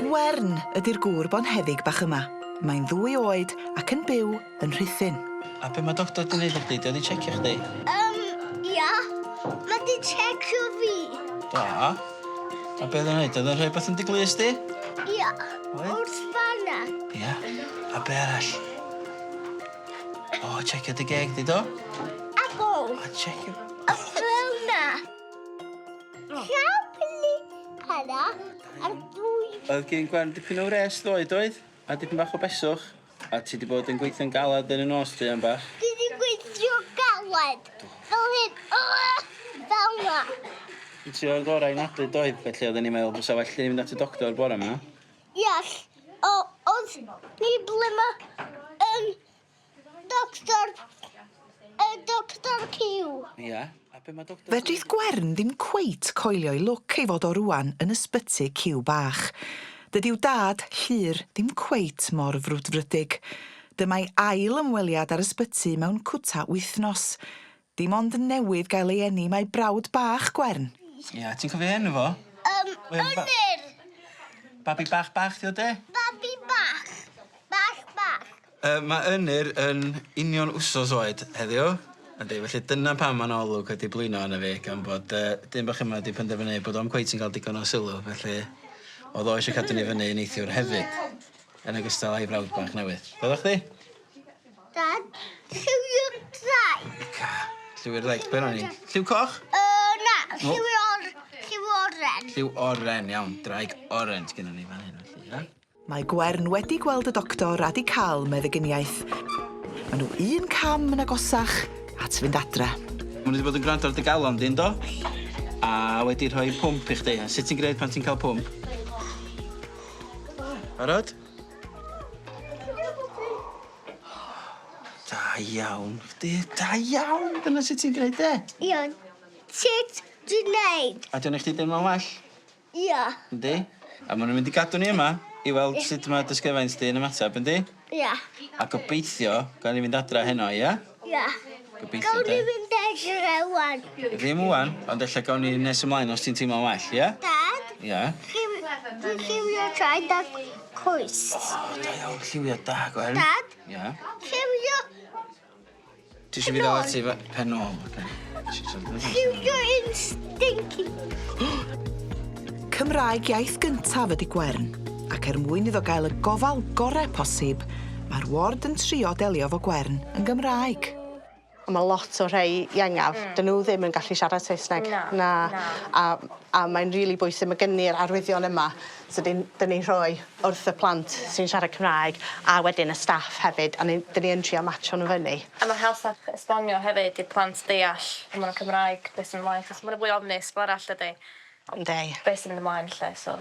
Gwern ydi'r gŵr bonheddig bach yma. Mae'n ddwy oed ac yn byw yn Rhuthun. A be' ma' doctor 'di neud i chdi? 'Di o 'di checio chdi? Yym, ia. Ma' 'di checio fi. Do? A be' o'dd o'n neud? O'dd o'n rhoi wbath yn dy glust di? Ia. Oedd? Wrth fan 'na. Ia? A be' arall? O, checio dy geg di do? A bol. A checio... A fel 'na. Llaw pili hwnna ar dwy... Oedd gin Gwen dipyn o wres ddoe, doedd? A dipyn bach o beswch. A ti 'di bod yn gweithio'n galad yn y nos druan bach. Dwi 'di gweithio galed. Fel hyn. Fel 'na. Ti'n trio'r gorau i nadlu doedd, felly oedden ni'n meddwl bysa well i ni fynd at y doctor bore 'ma. Ia, o, oedd ni ble ma' yym doctor y doctor Cyw. Ia, a be' ma' doctor... Fedrith Gwern ddim cweit coelio'i lwc ei fod o rŵan yn ysbyty Cyw Bach. Dydy'w dad, Llŷr, ddim cweit mor frwdfrydig. Dyma'i ail ymweliad â'r ysbyty mewn cwta wythnos. Dim ond newydd gael ei eni mae brawd bach Gwern. Ia, ti'n cofio enw fo? Yym, Ynyr. Babi bach bach 'di o 'de? Babi bach. Bach bach. Yy ma' Ynyr yn union wsos oed heddiw. Yndi, felly dyna pam ma' 'na olwg wedi blino arno fi gan bod yy dyn bach yma 'di penderfynu bod o'm cweit yn ga'l digon o sylw felly o'dd o isio cadw ni fyny neithiwr hefyd. Yn ogystal â'i frawd bach newydd. Be' oddach chdi? Dad, lliwio'r draig. Ca. Lliwio'r ddraig, be' 'na ni? Lliw coch? Yy na, lliw or- lliw oren. Lliw oren, iawn. Draig oren sgennon ni fan hyn felly, ia? Mae Gwern wedi gweld y doctor a 'di ca'l meddyginiaeth. Ma' nhw un cam yn agosach at fynd adre. Ma' nhw 'di bod yn gwrando ar dy galon di yndo? A wedi rhoi pwmp i chdi. A sut ti'n gneud pan ti'n cael pwmp? Barod? Da iawn chdi, da iawn! Dyna sut ti'n gneud de? Ia. Sut dwi'n neud? A 'di o'n neu' chdi deimlo'n well? Ia. Yndi? A ma' nw'n mynd i gadw ni yma i weld sut ma' dy sgyfaint di yn ymateb, yndi? Ia. A gobeithio gawn ni fynd adra heno, ia? Ia. Gobeithio Gawn 'de. ni fynd adre ŵan. Ddim ŵan, ond ella gawn ni nes ymlaen os ti'n teimlo'n well, ia? Dad? Ia? Dwi'n lliwio traed a coes. O, da iawn, lliwio da, Gwen. Dad? Ia? Lliwio Ti isio fi ddal ati fo pen ôl, oce. Lliwio un stinky. Cymraeg iaith gyntaf ydi Gwern, ac er mwyn iddo gael y gofal gore posib, mae'r ward yn trio delio efo Gwern yn Gymraeg. A ma' lot o rhei iengaf... Hmm. ...'dyn n'w ddim yn gallu siarad Saesneg. Na. Na. Na. A a mae'n rili bwysig ma' gen ni'r arwyddion yma so 'dyn 'dyn ni'n rhoi wrth y plant sy'n siarad Cymraeg a wedyn y staff hefyd a ni 'dyn ni yn trio matsio n'w fyny. A ma'n hawsach esbonio hefyd i'r plant deall pan ma' nw'n Cymraeg be' sy'n mlaen 'chos ma' n'w fwy ofnus fel arall dydi? Yndi. Be' sy'n mynd ymlaen 'lly so.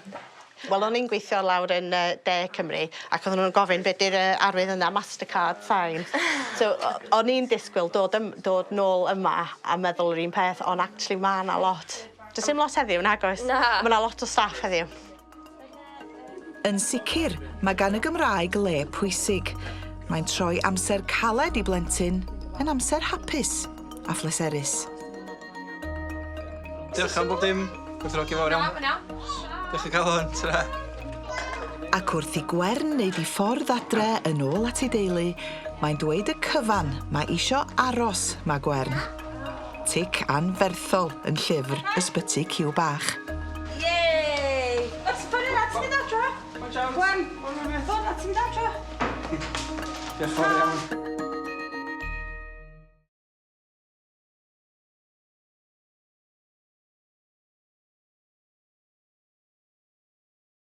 Wel o'n i'n gweithio lawr yn yy De Cymru ac odden nw'n gofyn be' 'di'r yy arwydd yna Mastercard sign. So o- o'n i'n disgwyl dod ym- dod nôl yma a meddwl yr un peth on' actually ma' 'na lot. Does dim lot heddiw nag oes? Na. Ma' 'na lot o staff heddiw. Yn sicr, mae gan y Gymraeg le pwysig. Mae'n troi amser caled i blentyn yn amser hapus a phleserus. Diolch am bob dim. Gwerthfawrogi fawr iawn. Na, ma' Diolch o galon, tara. Ac wrth i Gwern wneud 'i ffordd adre yn ôl at ei deulu, mae'n dweud y cyfan mae isio aros ma' Gwern. Tic anferthol yn llyfr Ysbyty Cyw Bach. Yay! Ffordd yna, ti'n mynd adra? Watch out. Gwen, ffordd 'na, ti'n mynd adra? Diolch yn fawr iawn.